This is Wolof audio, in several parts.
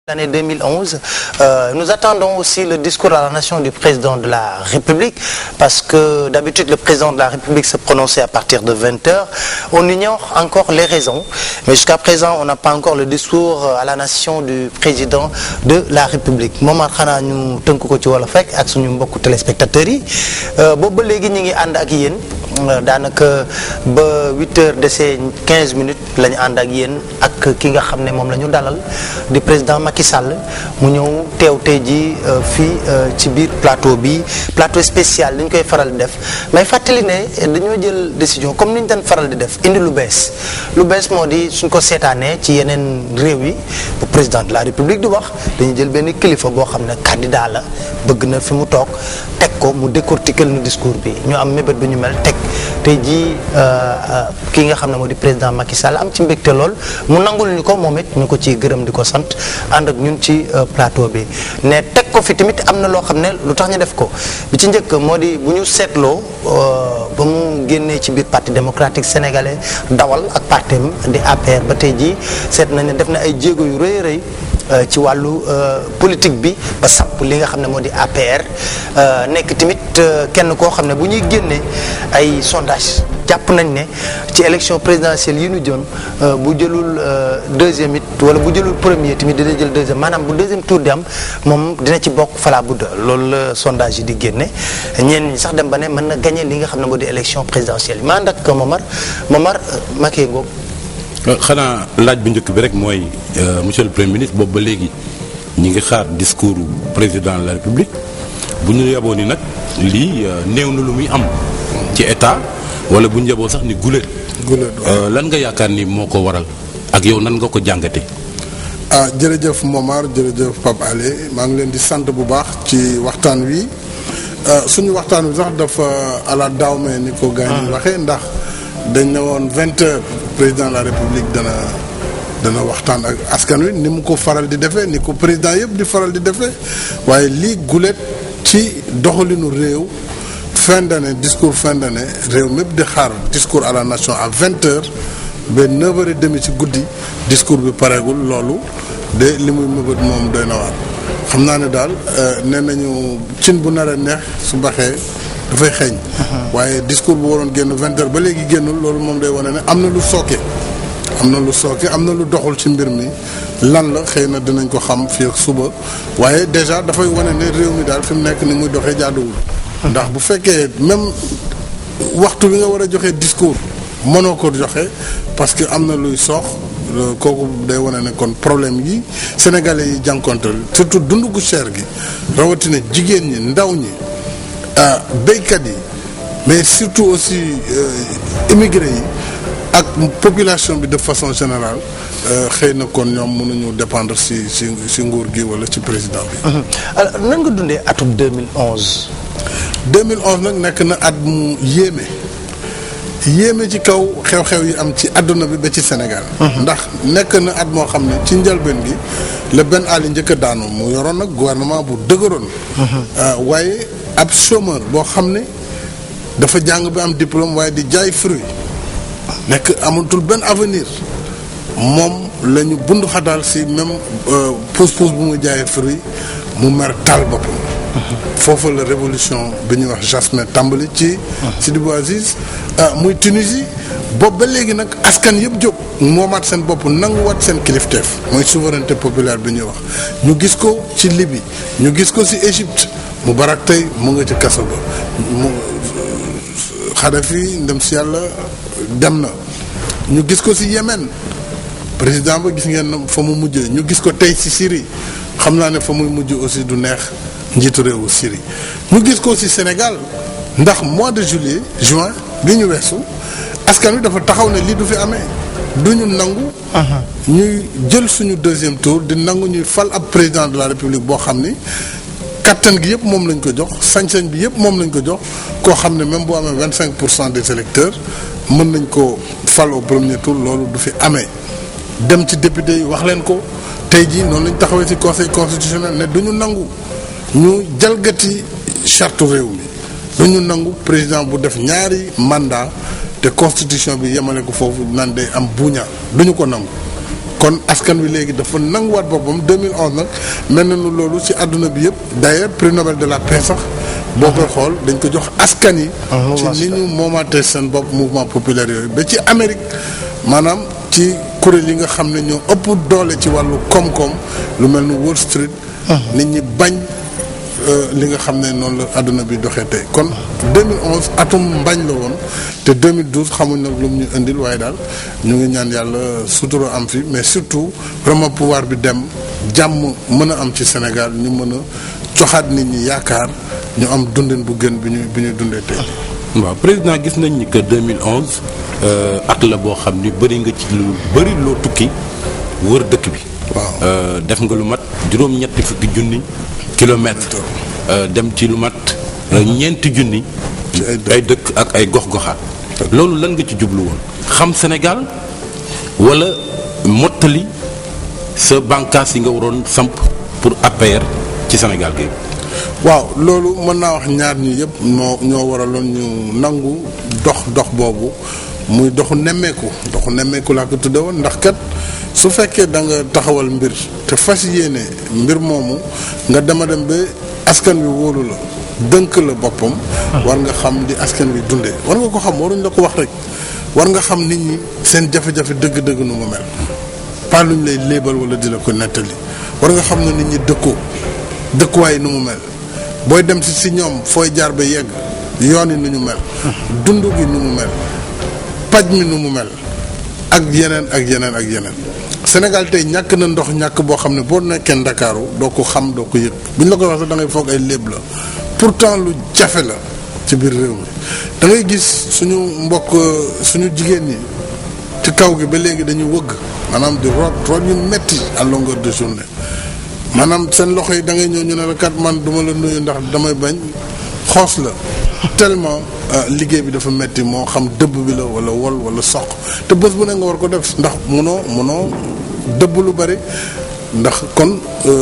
L'année 2011, nous attendons aussi le discours à la nation du président de la République, parce que d'habitude le président de la République se prononçait à partir de 20h. On ignore encore les raisons, mais jusqu'à présent on n'a pas encore le discours à la nation du président de la République. Momar xanaa ñu tënk ko ci wolof rek ak suñu mbokku téléspectateurs yi boobu ba léegi ñu ngi ànd ak yéen daanaka ba 8h desee 15 minutes la ñu ànd ak yéen ak ki nga xam ne moom la ñu dalal di président Macky Sall mu ñëw teew tey ji fii ci biir plateau bi plateau spécial li ñu koy faral di def mais fàttali ne dañoo jël décision comme ni ñu daan faral di def indi lu bees moo di suñ ko seetaanee ci yeneen réew yi bu président de la République di wax dañu jël benn kilifa boo xam ne candidat la bëgg na fi mu toog teg ko mu décortiquer nu discours bi ñu am mébét bu ñu mel teg tey jii kii nga xam ne moo di président Macky Sall am ci mbégte lool mu nangul ñu ko moom it ñu ko ciy gërëm di ko sant ànd ak ñun ci plateau bi ne teg ko fi tamit am na loo xam ne lu tax ñu def ko bi ci njëkk moo di bu ñu seetloo ba mu génnee ci biir parti démocratique sénégalais dawal ak partem di APR ba tey jii seet nañ ne def na ay jéego yu rëy rëy ci wàllu politique bi ba samp li nga xam ne moo di APR nekk tamit kenn koo xam ne bu ñuy génnee ay sondage jàpp nañ ne ci élection présidentielle yi ñu jëm bu jëlul deuxième it wala bu jëlul premier tamit dina jël deuxième maanaam bu deuxième tour di am moom dina ci bokk fala budd loolu la sondage yi di génne ñeen ñi sax dem ba ne mën na gagné li nga xam ne moo di élection présidentielle yi ma ànd ak Momar Macky ngoog. xanaa laaj bu njëkk bi rek mooy monsieur le premier ministre boobu ba léegi ñi ngi xaar discours président de la république bu ñu yeboo ni nag lii néew na lu muy am ci état wala bu ñu yeboo sax ni guléet lan nga yaakaar ni moo ko waral ak yow nan nga ko jàngate jërëjëf Momar jërëjëf Pape Alé maa ngi leen di sant bu baax ci waxtaan wi suñu waxtaan wi sax dafa ala daaw me ni ko gaañ yi waxee ndax dañ ne woon 20h président de la république dana waxtaan ak askan wi ni mu ko faral di defee ni ko président yëpp di faral di defee waaye lii gulet ci doxalinu réew fin d'année discours fin d'année réew mépp di xaar discours à la nation à 20h ba 9h30 ci guddi discours bi pareegul loolu de li muy mëbët moom doy na waar xam naa ne daal nee nañu cin bu nar a neex su baxee dafay xeeñ waaye discours bu waroon génn 20h ba léegi génnul loolu moom day wane ne am na lu sooke am na lu doxul ci mbir mi lan la xëy na dinañ ko xam fii ak suba waaye déjà dafay wane ne réew mi daal fi mu nekk ni muy doxee jaaduwul ndax bu fekkee même waxtu bi nga war a joxe discours mënoo ko joxe parce que am na luy soox kooku day wane ne kon problème yi sénégalais yi jànkonteel surtout dund gu cher gi rawatina jigéen ñi ndaw ñi béykat yi mais surtout aussi immigré yi ak population bi de façon générale xëy na kon ñoom mënuñu dépendre si nguur gi wala ci président bi. alors nan nga dundee atum 2011. 2011 nag nekk na at mu yéeme ci kaw xew-xew yi am ci àdduna bi ba ci Sénégal. ndax nekk na at moo xam ne ci njëlbeen gi la Ben Ali njëkk a daanu mu yoroon nag gouvernement bu dëgëroon. waaye ab chômeur boo xam ne dafa jàng bi am diplôme waaye di jaay fruit nekk amatul benn avenir moom la ñu bund xataal si même pousse-pousse bu muy jaayee fruit mu mer taal boppam. foofu la révolution bi ñuy wax Jasmin tàmbali ci Sidi Bou Aziz muy Tunisie boobu ba léegi nag askan yëpp jóg moomaat seen bopp nanguwaat seen kilifteef mooy souveraineté populaire bi ñuy wax ñu gis ko ci Libye ñu gis ko ci Égypte Moubarak tey mu nga ci kaso ba mu Kadhafi ndem si yàlla dem na ñu gis ko ci Yémen président ba gis ngeen fa mu mujjee ñu gis ko tey ci Syrie xam naa ne fa muy mujj aussi du neex njiitu réewu Syrie ñu gis ko ci Sénégal ndax mois de juin bi ñu weesu askan wi dafa taxaw ne lii du fi amee du ñu nangu ñuy jël suñu deuxième tour di nangu ñuy fal ab président de la république boo xam ni kattan gi yëpp moom lañ ko jox sañ-sañ bi yëpp moom lañ ko jox koo xam ne même boo amee 25% des électeurs mën nañ ko fal au premier tour loolu du fi amee dem ci député yi wax leen ko tey jii noonu lañ taxawee ci conseil constitutionnel ne du ñu nangu ñu jalgati charte réew mi du ñu nangu président bu def ñaari mandat te constitution bi yemale ko foofu naan day am buuña du ñu ko nangu kon askan wi léegi dafa nanguwaat boppam 2011 nag mel na nu loolu ci àdduna bi yëpp d'ailleurs prix Nobel de la paix sax boo koy xool dañ ko jox askan yi ci ni ñu moomaatee seen bopp mouvement populaire yooyu ba ci Amérique maanaam ci kuréel yi nga xam ne ñoo ëpp doole ci wàllu koom-koom lu mel ni Wall Street nit ñi bañ li nga xam ne noonu la àdduna bi doxee tey kon 2011 atum mbañ la woon te 2012 xamuñ nag lu mu ñu indil waaye daal ñu ngi ñaan yàlla sutura am fi mais surtout vraiment pouvoir bi dem jàmm mën a am ci Sénégal ñu mën a joxaat nit ñi yaakaar ñu am dundin bu gën bi ñuy dundee tey. waaw président gis nañ ni que 2011 at la boo xam ni bëri nga ci lu bëri loo tukki wër dëkk bi. waaw def nga lu mat juróom-ñetti fukki junni kilomètre dem ci lu mat ñeenti junni ay dëkk ak ay gox-goxaat loolu lan nga ci jublu woon xam Sénégal wala mottali sa bànqaas yi nga waroon samp pour APR ci Sénégal gi. waaw loolu mën naa wax ñaar ñi yëpp ñoo waraloon ñu nangu dox boobu muy doxu nemmeeku laa ko tudde woon ndax kat su fekkee da nga taxawal mbir te fas yéene mbir moomu nga dem ba askan wi wóolu la dënk la boppam war nga xam li askan wi dundee war nga ko xam waruñ la ko wax rek war nga xam nit ñi seen jafe-jafe dëgg-dëgg nu mu mel pas luñ lay léebal wala di la ko nettali war nga xam ne nit ñi dëkkuwaay nu mu mel booy dem si ñoom fooy jaar ba yegg yoon yi nu ñu mel dund gi nu mu mel paj mi nu mu mel ak yeneen Sénégal tey ñàkk na ndox ñàkk boo xam ne boo nekkee Ndakaaru doo ko xam doo ko yëg bu ñu la koy wax sax da ngay foog ay léeb la pourtant lu jafe la ci biir réew mi da ngay gis suñu mbokk suñu jigéen ñi ci kaw gi ba léegi dañuy wëgg maanaam di root yu metti à longueur de journée maanaam seen loxo yi da ngay ñëw ñu ne la kat man duma la nuyu ndax damay bañ xoos la tellement liggéey bi dafa metti moo xam dëbb bi la wala wol wala soq te bés bu ne nga war ko def ndax mënoo dëbb lu bari ndax kon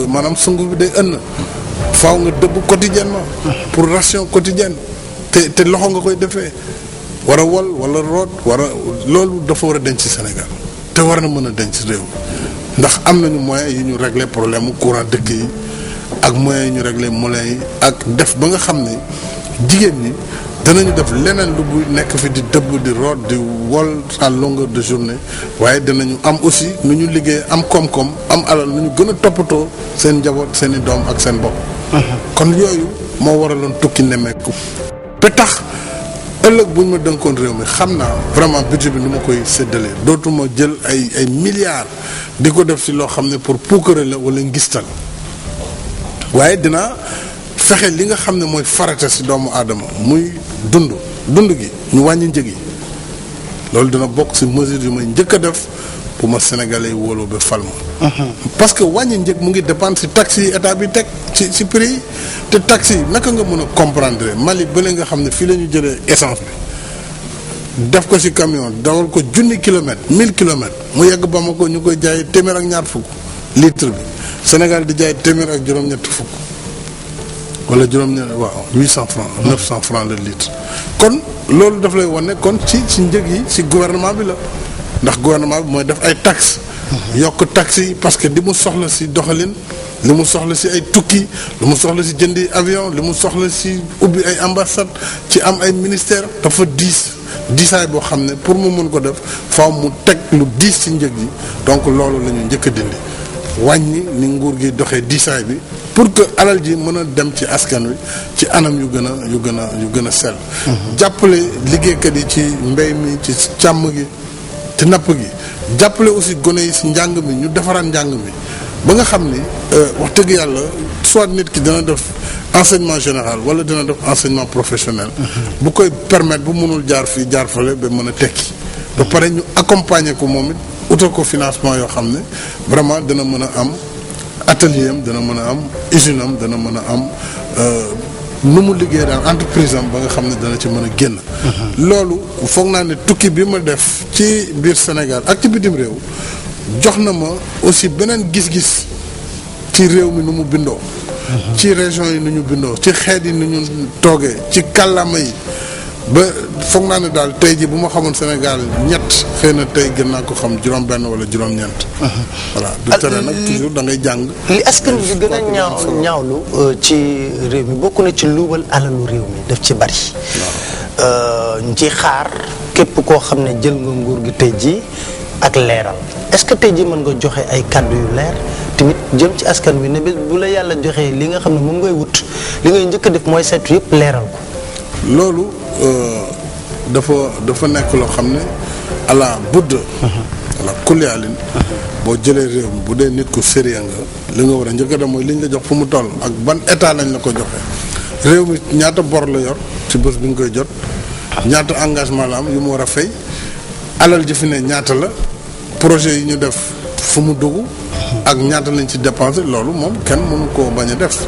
maanaam sunguf bi day ënn faaw nga dëbb quotidiennement pour ration quotidienne te loxo nga koy defee war a wol wala root loolu dafa war a denc ci Sénégal te war na mën a denc réew ndax am nañu moyens yu ñu régler problème mu courant dëkk yi ak moyens yu ñu régler moulins yi ak def ba nga xam ne jigéen ñi danañu def leneen lu bu nekk fi di dëbb di root di wol à longueur de journée waaye danañu am aussi nu ñu liggéey am koom-koom am alal nu ñu gën a toppatoo seen njaboot seen i doom ak seen bopp. kon yooyu moo waraloon tukki nemmeeku. ba tax ëllëg bu ñu ma dënkoon réew mi xam naa vraiment budget bi ni ma koy séddalee dootuma jël ay milliards di ko def ci loo xam ne pour puukare la wala ngistal waaye dinaa fexe li nga xam ne mooy farata ci doomu aadama muy dund gi ñu wàññi njëg yi loolu dina bokk ci mesure yu may njëkk a def pour ma sénégalais yi wóoloo ba fal ma parce que wàññi njëg mu ngi dépendre ci taxes yi état bi teg ci prix yi te taxes yi naka nga mën a comprendre Mali bële nga xam ne fii la ñu jëlee essence bi def ko ci camion dawal ko 1000 kilomètres 1000 kilomètres mu yegg Bamako ñu koy jaay téeméer ak ñaar fukk litre bi Sénégal di jaay téeméer ak juróom-ñetti fukk wala juróom-ñetti waaw 800 francs 900 francs le litre kon loolu daf lay wane kon ci njëg yi ci gouvernement bi la ndax gouvernement bi mooy def ay taxes yokk taxes yi parce que li mu soxla ci doxalin li mu soxla ci ay tukki li mu soxla ci jëndi avion li mu soxla ci ubbi ay ambassade ci am ay ministère dafa diisaay boo xam ne pour mu mën ko def faaw mu teg lu diis ci njëg yi donc loolu la ñu njëkk a dindi wàññi ni nguur gi doxee diisaay bi pour que alal ji mën a dem ci askan wi ci anam yu gën a sell jàppale liggéeykat yi ci mbéy mi ci càmm gi ci napp gi jàppale aussi gone yi ci njàng mi ñu defaraat njàng mi ba nga xam ni wax dëgg yàlla soit nit ki dina def enseignement général wala dina def enseignement professionnel bu koy permettre bu mënul jaar fii jaar fale ba mën a tekki ba pare ñu accompagner ko moom it utal ko financement yoo xam ne vraiment dana mën a am atelier am dana mën a am usine am dana mën a am nu mu liggéey daal entreprise am ba nga xam ne dana ci mën a génn loolu foog naa ne tukki bi ma def ci biir Sénégal ak ci bitim réew jox na ma aussi beneen gis-gis ci réew mi nu mu bindoo ci région yi nu ñu bindoo ci xeet yi nu ñu toogee ci kàllaama yi ba foog naa ne daal tey jii bu ma xamoon Sénégal ñett xëy na tey gën naa ko xam juróom-benn wala juróom-ñeent. voilà du tere nag toujours da ngay jàng. li askan bi gën a ñaawlu ci réew mi bokk na ci luubal alalu réew mi daf ci bari. ñu ciy xaar képp koo xam ne jël nga nguur gi tey jii ak leeral est-ce que tey jii mën nga joxe ay kàddu yu leer tamit jëm ci askan wi ne bés bu la yàlla joxee li nga xam ne moom ngay wut li ngay njëkk a def mooy saytu yëpp leeral ko. loolu dafa nekk loo xam ne ala budd. ala kulyaalin boo jëlee réew mi bu dee nit ku sérieux nga li nga war a njëkk a def mooy li ñu la jox fu mu toll ak ban état lañ la ko joxe réew mi ñaata bor la yor ci bés bi nga koy jot ñaata engagement la am yu mu war a fay alal ji fi ne ñaata la projet yi ñu def fu mu dugg ak ñaata lañ ci dépensé loolu moom kenn mënu koo bañ a def.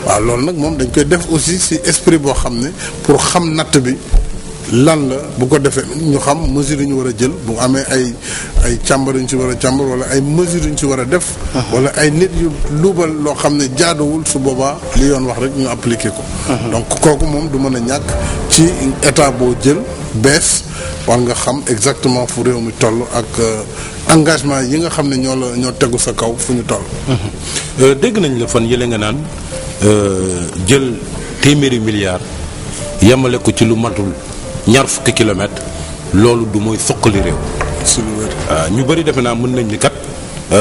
waaw loolu nag moom dañ koy def aussi ci esprit boo xam ne pour xam natt bi lan la bu ko defee ñu xam mesures yu ñu war a jël bu amee ay càmbar yu ñu ci war a càmbar wala ay mesures yu ñu ci war a def. wala ay nit yu luubal loo xam ne jaaduwul su boobaa li yoon wax rek ñu appliqué ko. donc kooku moom du mën a ñàkk ci état boo jël bees war nga xam exactement fu réew mi toll ak engagement yi nga xam ne ñoo tegu sa kaw fu ñu toll. dégg nañ la fan yële nga naan jël téeméeri milliards yemale ko ci lu matul ñaar fukki kilomètres loolu du mooy soqali réew. si lu wér. ñu bëri defe naa mën nañ ni kat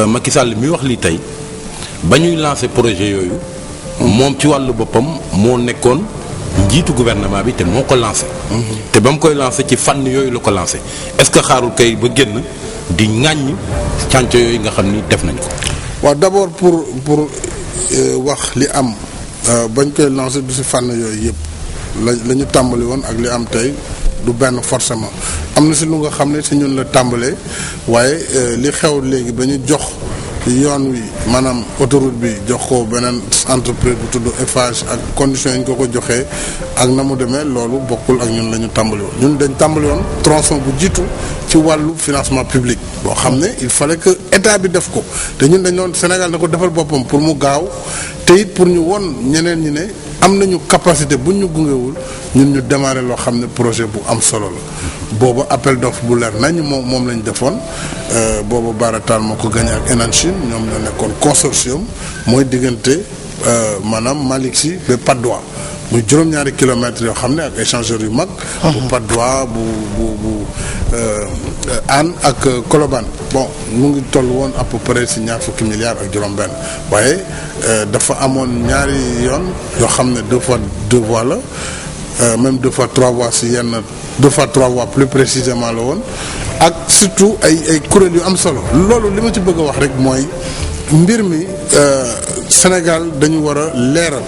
Macky Sall mi wax lii tey ba ñuy lancé projet yooyu. moom ci wàllu boppam moo nekkoon njiitu gouvernement bi te moo ko lancé. te ba mu koy lancé ci fànn yooyu la ko lancé est-ce que xaarul kay ba génn di ŋàññ cànco yooyu nga xam ni def nañ ko. waaw d'abord pour wax li am bañ koy lancé du si fànn yooyu yëpp la ñu tàmbali woon ak li am tey du benn forcément am na si lu nga xam ne si ñun la tàmbalee waaye li xew léegi ba ñu jox yoon wi maanaam autoroute bi jox ko beneen entreprise bu tudd Eiffage ak conditions yi ñu ko joxee ak na mu demee loolu bokkul ak ñun la ñu tàmbali woon ñun dañ tàmbali woon tronçon bu jiitu ci wàllu financement public boo xam ne il fallait que état bi def ko te ñun dañ doon Sénégal na ko defal boppam pour mu gaaw te it pour ñu won ñeneen ñi ne am nañu capacité bu ñu gungewul ñun ñu démarrer loo xam ne projet bu am solo la boobu appel d'offre bu leer nañ moom lañ defoon boobu Baratal moo ko gagné ak Enan Chine ñoom ñoo nekkoon consortium mooy diggante maanaam Malick Sy ba Patte d'Oie muy juróom-ñaari kilomètres yoo xam ne ak échangeurs yu mag. bu Patte d'Oie bu Hann ak Colobane bon mu ngi toll woon à peu près si ñaar fukki milliards ak juróom-benn waaye dafa amoon ñaari yoon yoo xam ne 2 fois 2 voies la même 2 fois 3 voies si yenn 2 fois 3 voies plus précisément la woon ak surtout ay kuréel yu am solo loolu li ma ci bëgg a wax rek mooy mbir mi Sénégal dañu war a leeral.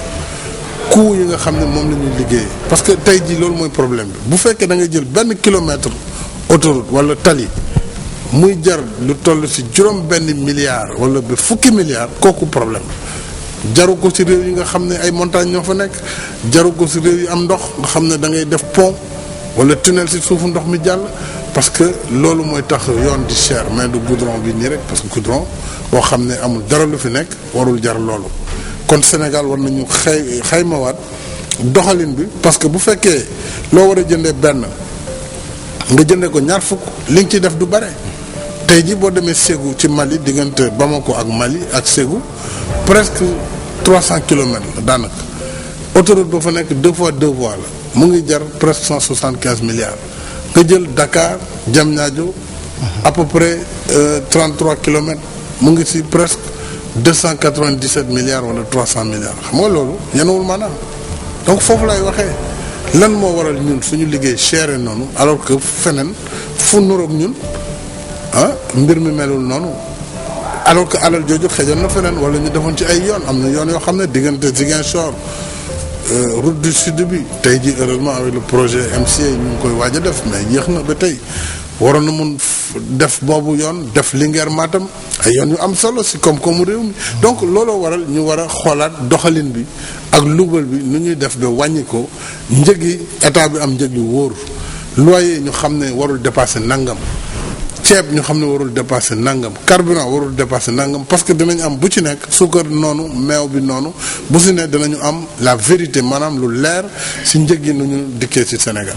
coût yi nga xam ne moom la ñuy liggéeyee parce que tey jii loolu mooy problème bi bu fekkee da nga jël benn kilomètre autoroute wala tali muy jar lu toll ci juróom-benn milliard wala ba fukki milliards kooku problème jaru ko ci réew yi nga xam ne ay montagnes ñoo fa nekk jaru ko ci réew yi am ndox nga xam ne da ngay def pont wala tunnel ci suufu ndox mi jàll parce que loolu mooy tax yoon di cher mais du goudron bi nii rek parce que goudron boo xam ne amul dara lu fi nekk warul jar loolu. kon Sénégal war nañu xaymawaat doxalin bi parce que bu fekkee loo war a jëndee benn nga jëndee ko ñaar fukk li nga ciy def du bare tey jii boo demee Ségou ci Mali diggante Bamako ak Mali ak Ségou presque 300 kilomètres la daanaka autoroute ba fa nekk 2 fois 2 voies la mu ngi jar presque 175 milliards nga jël Dakar Diamniadio à peu près 33 kilomètres mu ngi ci presque 297 milliards wala 300 milliards xam nga loolu yenuwul maanaam donc foofu lay waxee lan moo waral ñun suñu liggéey chéré noonu alors que feneen fu nuroog ñun mbir mi melul noonu alors que alal jooju xëjoon na feneen wala ñu defoon ci ay yoon am na yoon yoo xam ne diggante Ziguinchor route du sud bi tey ji heureusement avec le projet MCA ñu ngi koy waaj a def mais yéex na ba tey waroon na mun def boobu yoon def Linguère Matam ay yoon yu am solo si koom-koomu réew mi donc looloo waral ñu war a xoolaat doxalin bi ak luubal bi nu ñuy def ba wàññi ko njëg yi état bi am njëg yu wóor loyer ñu xam ne warul dépasser nangam ceeb ñu xam ne warul dépasser nangam carburant warul dépasser nangam parce que dinañ am bu ci nekk suukar noonu meew bi noonu bu si ne dinañu am la vérité maanaam lu leer si njëg yi nu ñu dikkee si Sénégal.